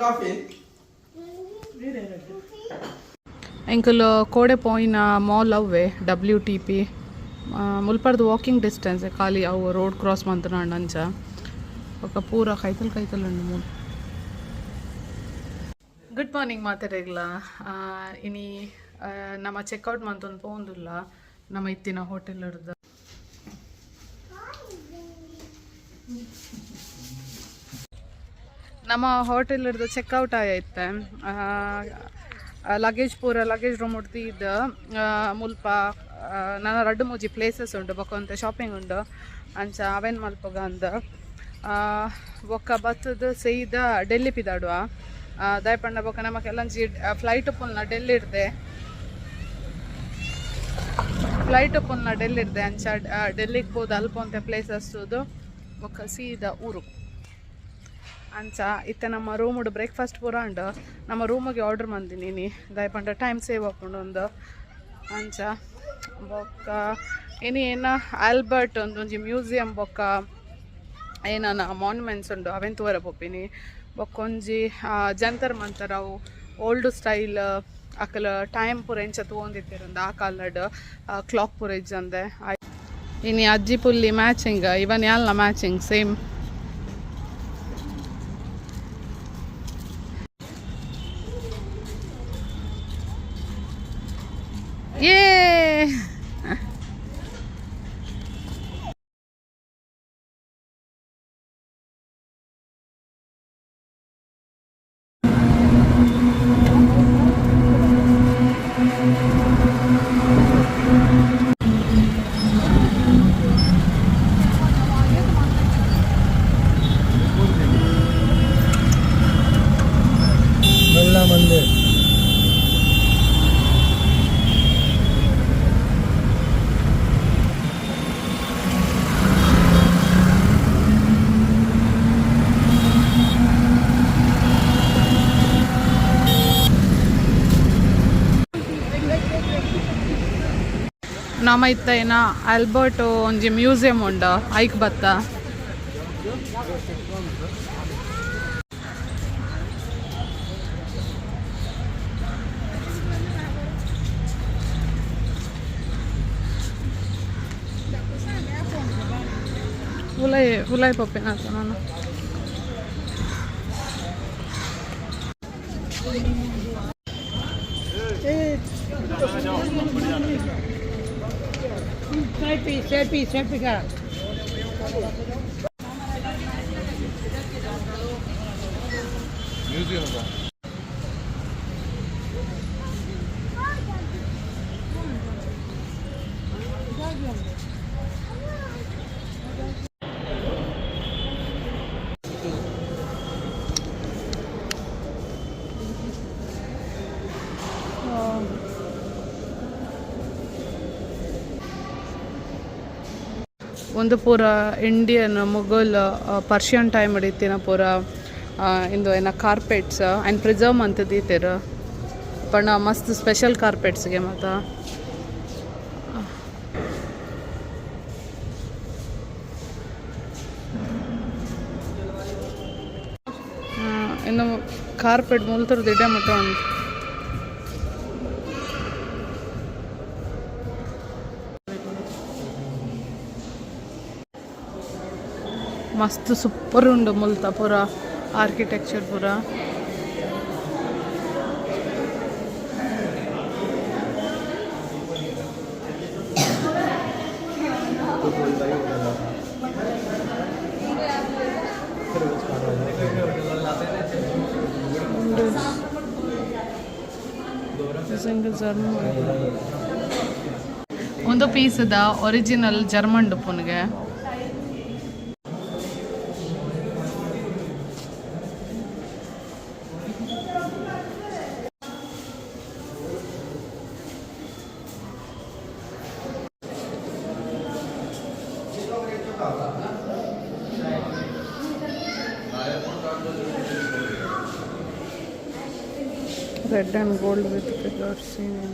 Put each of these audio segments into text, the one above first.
Coffee. ಎಂಕುಲು ಕೋಡೆ ಪೋಯಿನ ಮಾಲ್ ಅವ್ವೆ ಡಬ್ಲ್ಯೂ ಟಿ ಪಿ. ಮುಲ್ಪರ್ದು ವಾಕಿಂಗ್ ಡಿಸ್ಟೆನ್ಸ್, ಖಾಲಿ ಅವು ರೋಡ್ ಕ್ರಾಸ್ ಮಂತುನಾಂಡ ಅಂಚ. ಬೊಕ ಪೂರ ಕೈತಲ್ ಕೈತಲ್ ಉಂಡು ಮೂಲು. ಗುಡ್ ಮಾರ್ನಿಂಗ್ ಮಾತೆರೆಗ್ಲ. ಇನಿ ನಮ ಚೆಕ್ಔಟ್ ಮಂತೊಂದು ಪೋವೊಂದುಲ್ಲ ನಮ್ಮ ಇತ್ತಿನ ಹೋಟೆಲ್ ಡ್ದ್. ನಮ್ಮ ಹೋಟೆಲ್ ಡ್ದ್ ಚೆಕ್ಔಟ್ ಆಯ ಇತ್ತೆ. ಲಗೇಜ್ ಪೂರ ಲಗೇಜ್ ರೂಮ್ ದೀದ್ ಮುಲ್ಪ ನನ ರಡ್ಡ್ ಮೂಜಿ ಪ್ಲೇಸಸ್ ಉಂಡು, ಬೊಕ ಒಂತೆ ಶಾಪಿಂಗ್ ಉಂಡು, ಅಂಚ ಅವೇನ್ ಮಲ್ಪುಗ ಅಂದ್. ಬೊಕ್ಕ ಬತ್ತುದು ಸೀದಾ ಡೆಲ್ಲಿ ಪಿದಾಡುವ. ದಾಯೆ ಪಂಡ ಬೊಕ್ಕ ನಮಕ್ ಎಲ್ಲಂಜಿ ಫ್ಲೈಟ್ ಉಪ್ಪುನ ಡೆಲ್ಲಿ ಇಡ್ದೆ, ಫ್ಲೈಟ್ ಉಪ್ಪುನ ಡೆಲ್ಲಿ ಇಡ್ದೆ. ಅಂಚ ಡೆಲ್ಲಿಗೆ ಪೋದು ಅಲ್ಪ ಒಂತೆ ಪ್ಲೇಸಸ್ ತೂದು ಬೊಕ್ಕ ಸೀದಾ ಊರು. ಅಂಚ ಇತ್ತೆ ನಮ್ಮ ರೂಮುಡು ಬ್ರೇಕ್ಫಾಸ್ಟ್ ಪೂರ ಉಂಡು. ನಮ್ಮ ರೂಮಿಗೆ ಆರ್ಡರ್ ಮಂದಿನಿ ಇನಿ, ದಾಯೆ ಪಂಡ ಟೈಮ್ ಸೇವ್ ಆಪುಂಡು ಒಂದು ಅಂಚ. ಬೊಕ್ಕ ಇನಿ ಏನ ಆಲ್ಬರ್ಟ್ ಒಂದೊಂಜಿ ಮ್ಯೂಸಿಯಂ ಬೊಕ್ಕ ಏನನ ಮಾನ್ಯುಮೆಂಟ್ಸ್ ಉಂಡು, ಅವೆನ್ ತೂವರೆ ಪೋಪಿನಿ. ಬೊಕ್ಕ ಒಂಜಿ ಜಂತರ್ ಮಂತರ್, ಅವು ಓಲ್ಡ್ ಸ್ಟೈಲ್, ಅಕಲ್ ಟೈಮ್ ಪೂರ ಎಂಚ ತೂವೊಂದಿತ್ತೆರ್ ಆ ಕಾಲಡ್, ಕ್ಲಾಕ್ ಪೂರ ಇಜ್ಜಂದೆ. ಇನಿ ಅಜ್ಜಿ ಪುಲ್ಲಿ ಮ್ಯಾಚಿಂಗ್, ಇವನ್ ಯಾಲ್ನ ಮ್ಯಾಚಿಂಗ್ ಸೇಮ್. ಏ. ಬಿರ್ಲಾ ಮಂದಿರ್. ನಮ್ಮ ಇತ್ತ ಏನ ಆಲ್ಬರ್ಟ್ ಒಂಜಿ ಮ್ಯೂಸಿಯಂ ಉಂಡು, ಐಕ್ ಬತ್ತ. ಉಲೈ ಉಲೈ ಪೋಪಿನ ನಾನು. Selfie, selfie, selfie ka. ಒಂದು ಪೂರ ಇಂಡಿಯನ್, ಮುಘಲ್, ಪರ್ಷಿಯನ್ ಟೈಮ್ ಇತ್ತಿನ ಪೂರ ಇಂದು ಏನ ಕಾರ್ಪೆಟ್ಸ್ ಆ್ಯಂಡ್ ಪ್ರಿಸರ್ವ್ ಮಂತ್ ದೀತೆರ್. ಪಂಡ ಮಸ್ತ್ ಸ್ಪೆಷಲ್ ಕಾರ್ಪೆಟ್ಸ್ಗೆ ಮಾತ. ಇನ್ನು ಕಾರ್ಪೆಟ್ ಮುಲ್ತುರ್ದು ಇಡೆ ಮುಟ್ಟ ಉಂಡು. ಮಸ್ತ್ ಸೂಪರ್ ಉಂಡು ಮುಲ್ತ ಪೂರ ಆರ್ಕಿಟೆಕ್ಚರ್ ಪೂರ. ಉಂಡು ಜರ್ಮನ್ ಒಂದು ಪೀಸ್ದ ಒರಿಜಿನಲ್ ಜರ್ಮನ್ ಡುಪ್ಪುನಿಗೆ. Red and gold with figures seen in.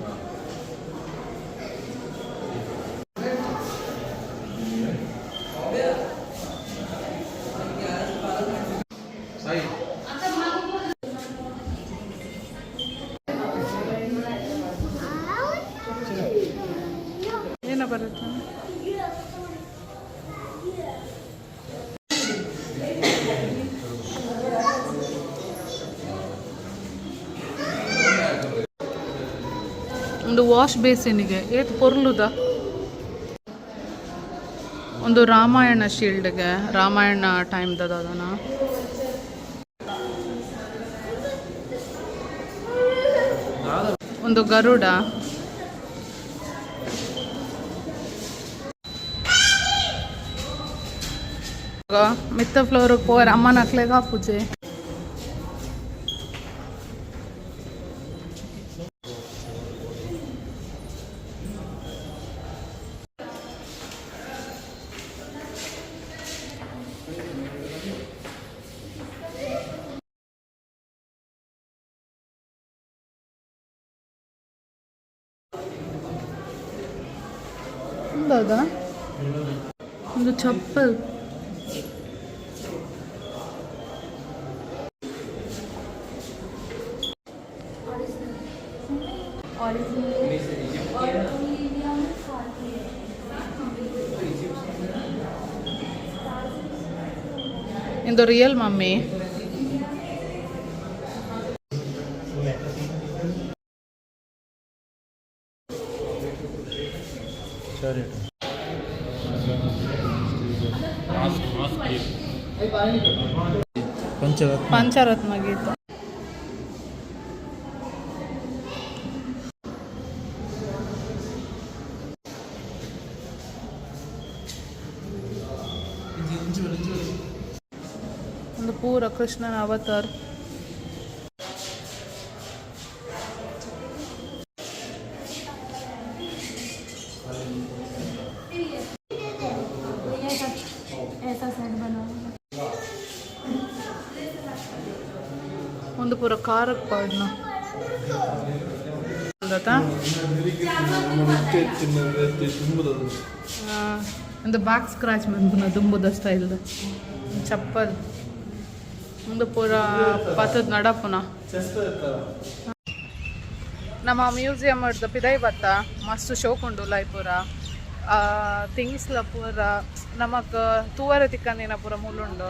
ಬರುತ್ತೆ. ಒಂದು ವಾಶ್ ಬೇಸಿನ್ಗೆ ಏತ್ ಪೊರ್ಲುದ. ಒಂದು ರಾಮಾಯಣ ಶೀಲ್ಡ್ಗೆ, ರಾಮಾಯಣ ಟೈಮ್ದದ ಅದನ್ನ. ಒಂದು ಗರುಡ. ಮಿತ್ತ ಫ್ಲೋರ್ ಪೋರ್ ಅಮ್ಮನ ಅಕ್ಲೆಗ ಪೂಜೆ. ಹೌದಾ? ಒಂದು ಚಪ್ಪಲ್. ಇಂದು ರಿಯಲ್ ಮಮ್ಮಿ. ಪಂಚರತ್ನ. ಪಂಚರತ್ನ ಗೀತ. ಒಂದು ಪೂರ ಕೃಷ್ಣನ ಅವತಾರ್. ऐसा सेट बना. ಒಂದು ಪೂರ ಖಾರಕ್ಕೆ ಪಾಡ್ನ ಗೊತ್ತಾ? ಒಂದು ಬ್ಯಾಕ್ ಸ್ಕ್ರಾಚ್ ಮನ್ಪುನ ದುಂಬುದ ಸ್ಟೈಲ್ದ ಚಪ್ಪಲ್. ಒಂದು ಪೂರ ಪತ್ತದ ನಡಪುನ. ನಮ್ಮ ಮ್ಯೂಸಿಯಂ ಪಿದೈ ಬತ್ತ, ಮಸ್ತ್ ಶೋಕುಂಡು ಉಲಾಯಿ ಪೂರ. ಥಿಂಗ್ಸ್ಲ ಪೂರ ನಮಕ್ ತೂವರೆ ತಿಕ್ಕಂದಿನ ಪೂರ ಮೂಲುಂಡು.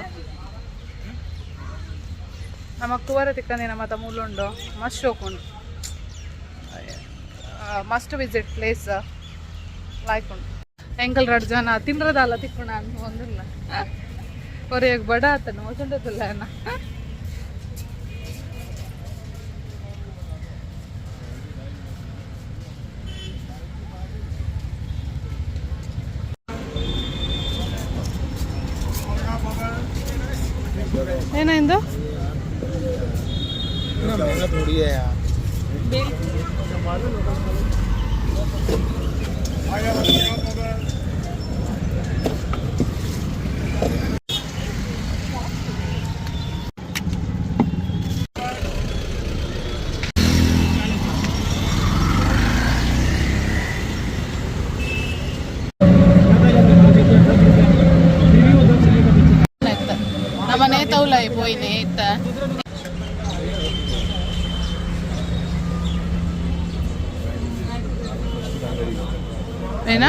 ನಮಕ್ ತೂವರೆ ತಿಕ್ಕಂದಿನ ಮಾತ ಮೂಲುಂಡು. ಮಸ್ತ್ ಶೋಕುಂಡು. ಮಸ್ಟ್ ವಿಸಿಟ್ ಪ್ಲೇಸ್, ಲಾಯ್ಕ್ ಉಂಡು. ಎಂಕಲ್ ರಡ್ಡ್ ಜನ ತಿಂದ್ರದಲ್ಲ ತಿಕ್ಕುಣ ಅಂತ ಒಂದಿಲ್ಲ. ಹೊರೆಯಾಗ ಬಡ ಆತನ ಮೋಸಂಡದಲ್ಲ ಅಣ್ಣ. ಏನಾಯ್ತು? महंगा थोड़ी है यार. ಬಿಲ್. ನಮ್ಮನೆ ತೌಲಾಯಿ ಪೋಯಿನಿ ಇತ್ತ. ಏನಾ?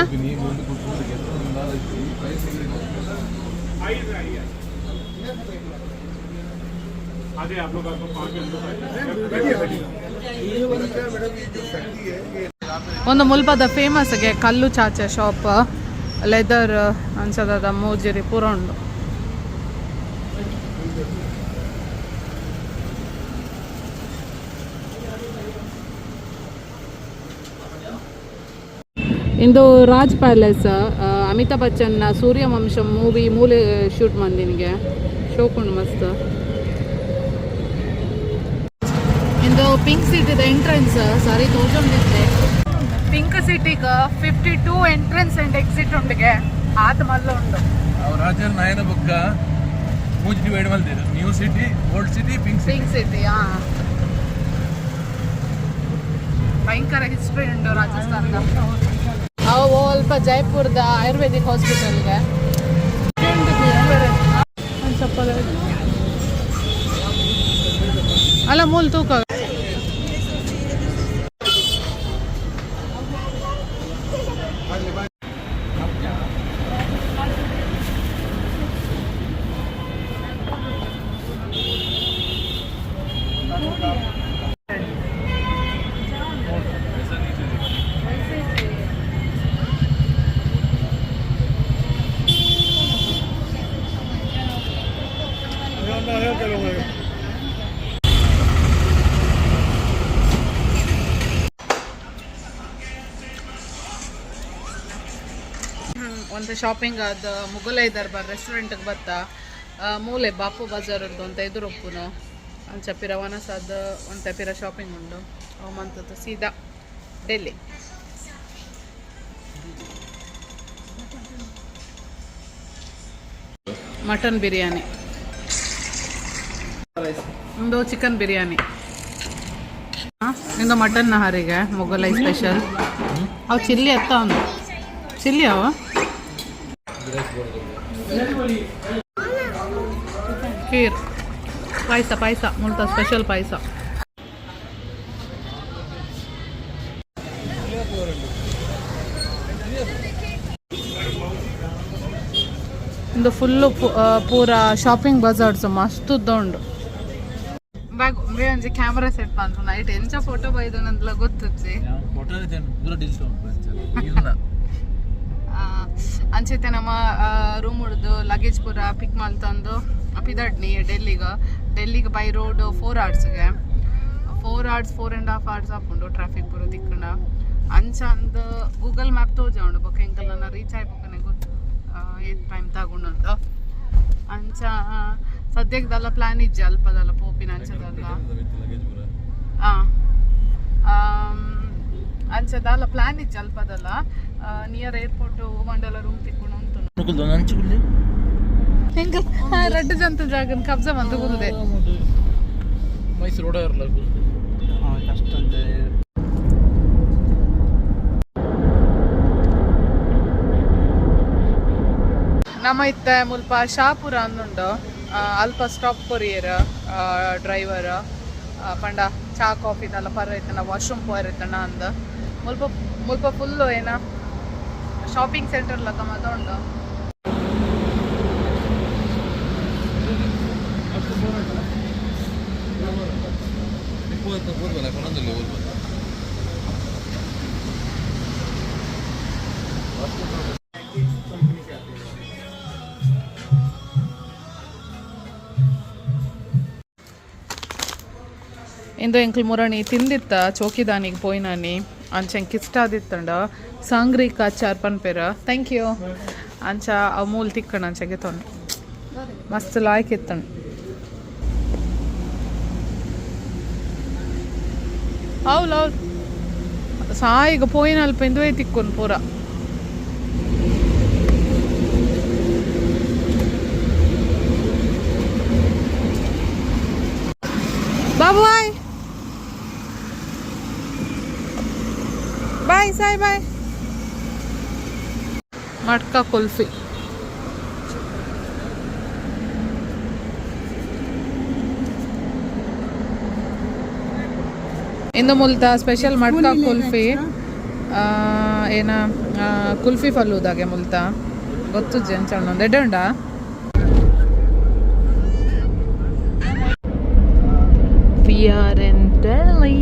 ಒಂದು ಮುಲ್ಪದ ಫೇಮಸ್ಗೆ ಕಲ್ಲು ಚಾಚೆ ಶಾಪ್. ಲೆದರ್ ಅನ್ಸದ ಮೋಜಿರಿ ಪೂರ ಉಂಡು. ಇಂದು ರಾಜ್ ಪ್ಯಾಲೇಸ್. ಅಮಿತಾಬ್ ಬಚ್ಚನ್ ಸೂರ್ಯವಂಶಂ ಮೂವಿ ಮೂಲೆ ಶೂಟ್ ಮಂದಿನಿಗೆ. ಶೋಕುಂಡು ಮಸ್ತ್. ಇಂದು ಪಿಂಕ್ ಸಿಟಿದ ಎಂಟ್ರೆನ್ಸ್ ಸಾರಿ ತೋಜೊಂದಿತ್ತೆ. ಪಿಂಕ್ ಸಿಟಿಗ 52 ಎಂಟ್ರೆನ್ಸ್ ಅಂಡ್ ಎಕ್ಸಿಟ್ ಉಂಡಿಗೆ. ಆತ ಮಲ್ಲ ಉಂಡು. ರಾಜರ್ ನಾಯನ ಬೊಕ್ಕ ಮೂಜಿ divide ಮಲ್ದಿರು: new city, old city, pink city. Pink city. ಆ ಭಯಂಕರ ಹಿಸ್ಟ್ರಿ ಉಂಟು ರಾಜಸ್ಥಾನದ. ಅವು ಅಲ್ಪ ಜೈಪುರದ ಆಯುರ್ವೇದಿಕ್ ಹಾಸ್ಪಿಟಲ್ಗೆ. ಚಪ್ಪಲ್ ಅಲ್ಲ ಮೂಲ ತೂಕ. ಒಂದು ಶಾಪಿಂಗ್ ಆದ ಮುಗಲೈ ದರ್ಬಾರ್ ರೆಸ್ಟೋರೆಂಟ್ಗೆ ಬತ್ತ. ಮೂಲೆ ಬಾಪು ಬಜಾರ್ ಉಂಟು ಅಂತ ಎದುರೊಪ್ಪುನು. ಅಂಚ ಪಿರ ವನಸಾದ ಒಂತೆ ಪಿರ ಶಾಪಿಂಗ್ ಉಂಡು. ಅವು ಮಂತದ್ದು ಸೀದಾ ಡೆಲ್ಲಿ. ಮಟನ್ ಬಿರಿಯಾನಿ ಒಂದು, ಚಿಕನ್ ಬಿರಿಯಾನಿ ಇಂದು, ಮಟನ್ ನಹಾರಿಗೆ ಮೊಗಲೈ ಸ್ಪೆಷಲ್. ಅವು ಚಿಲ್ಲಿ ಅತ್ತ ಒಂದು ಚಿಲ್ಲಿ ಅವ. ಖೀರ್, ಪಾಯಸ, ಪಾಯಸ ಮುಲ್ತ ಸ್ಪೆಷಲ್ ಪಾಯಸ. ಇಂದು ಫುಲ್ಲು ಪೂರ ಶಾಪಿಂಗ್ ಬಜಾರ್ಸ್ ಮಸ್ತ್ ಉಂಡು. ಬ್ಯಾಗ್ ಒಂಜಿ ಕ್ಯಾಮರಾ ಸೆಟ್ ಬಂತು. ನೈಟ್ ಎಂಚ ಫೋಟೋ ಬೈದನಂತಲ ಗೊತ್ತುಜ್ಜಿ. ಫೋಟೋ ಪೂರ ಡಿಲೀಟ್. ಇಲ್ಲ. ಅಂಚೆತೆ ನಮ್ಮ ರೂಮ್ ಉಡ್ದು ಲಗೇಜ್ ಪೂರ ಪಿಕ್ ಮಲ್ತಂದು ಪಿದಡ್ನಿ ಡೆಲ್ಲಿಗೆ. ಡೆಲ್ಲಿಗೆ ಬೈ ರೋಡ್ 4 ಅವರ್ಸ್ಗೆ, 4 hours, 4.5 hours ಆಪುಂಡು ಟ್ರಾಫಿಕ್ ಪೂರ ತಿಕ್ಕಂಡ. ಅಂಚ ಅಂದ್ ಗೂಗಲ್ ಮ್ಯಾಪ್ ತೋಜುಂಡು. ಬೊಕ್ಕ ಎಂಕಲ್ನ ರೀಚ್ ಆಯ್ಪೊಕನೆ ಗೊತ್ತು ಏತ್ ಟೈಮ್ ತಗೊಂಡು ಅಂತ. ಅಂಚ ಸದ್ಯಕ್ಕೆ ದಾಲ ಪ್ಲಾನ್ ಇಜ್ಜಿ ಅಲ್ಪದಲ್ಲ ಪೋಪಿನ ಅಂಚದಲ್ಲ. ಲಗೇಜ್ ಪೂರ. ಅಂಚ ದಾಲ ಪ್ಲಾನ್ ಇಜ್ಜಿ ಅಲ್ಪದಲ್ಲ. ನಿಯರ್ ಏರ್ಪೋರ್ಟ್ ಮಂಡಲ ರೂಮ್ ತಿಕ್ಕೊಂಡು ಉಂಟು. ನಂಚುಗುಲ್ಲಿ. ಎಂಕಲ್ ರಡ್ಡು ಜಂತ ಜಾಗನ್ ಕಬ್ಜಾ ಬಂದು ಕುಲ್ದೆ. ಮೈಸೂರು ಓಡಾರಲ್ಲ. ಕಷ್ಟ ಅಂತ. ನಮ್ಮ ಇತ್ತೆ ಮುಲ್ಪ ಶಾಪುರ ಅಂದುಂಡು. ಅಲ್ಪ ಸ್ಟಾಪ್ ಕೊರಿಯರ್ ಡ್ರೈವರ್. ಪಂಡ ಚಾ ಕಾಫಿದೆಲ್ಲ ಪರ ಇತ್ತಂಡ, ವಾಶ್ರೂಮ್ ಪೋಯರ್ ಇತ್ತಂಡ ಅಂದ್. ಮುಲ್ಪ ಮುಲ್ಪ ಫುಲ್ಲು ಏನ ಶಾಪಿಂಗ್ ಸೆಂಟರ್ ಲಕ ಮತ ಉಂಡು. ಕೊನೊಂದಿಲ್ಲ ಊರು. ಇಂದು ಎಂಕಲ್ ಮುರಣಿ ತಿಂದಿತ್ತ ಚೌಕಿದಾನಿಗೆ ಪೋಯಿನಾನಿ. ಅಂಚ ಎಂಕ್ ಇಷ್ಟ ಆದಿತ್ತಂಡ ಸಾಂಗ್ರಿಕ್ ಅಚಾರ್ ಪನ್ಪೆರ್. Thank you. ಅಂಚ ಅವು ಮೂಲು ತಿಕ್ಕಣ ಅಂಚ ಗೆತೊಂಡು ಮಸ್ತ್ ಲಾಯ್ಕ್ ಇತ್ತಂಡು. ಹೌದು ಹೌದು, ಸಾಯಿಗ ಪೋಯಿನ ಅಲ್ಪ ಇಂದುವೇ ತಿಕ್ಕೊನ್ ಪೂರ. ಬಾಬು, ಬಾಯ್ ಬಾಯ್ ಸಾಯ್ ಬಾಯ್. ಮಟ್ಕಾ ಕುಲ್ಫಿ. ಇಂದು ಮುಲ್ತ ಸ್ಪೆಷಲ್ ಮಟ್ಕಾ ಕುಲ್ಫಿ. ಏನ ಕುಲ್ಫಿ ಫಲೂದಾಗೆ ಮುಲ್ತ ಗೊತ್ತು ಎಂಚ ಉಂಡು. ಎಡ್ಡೆ ಉಂಡಾ? We are in Delhi.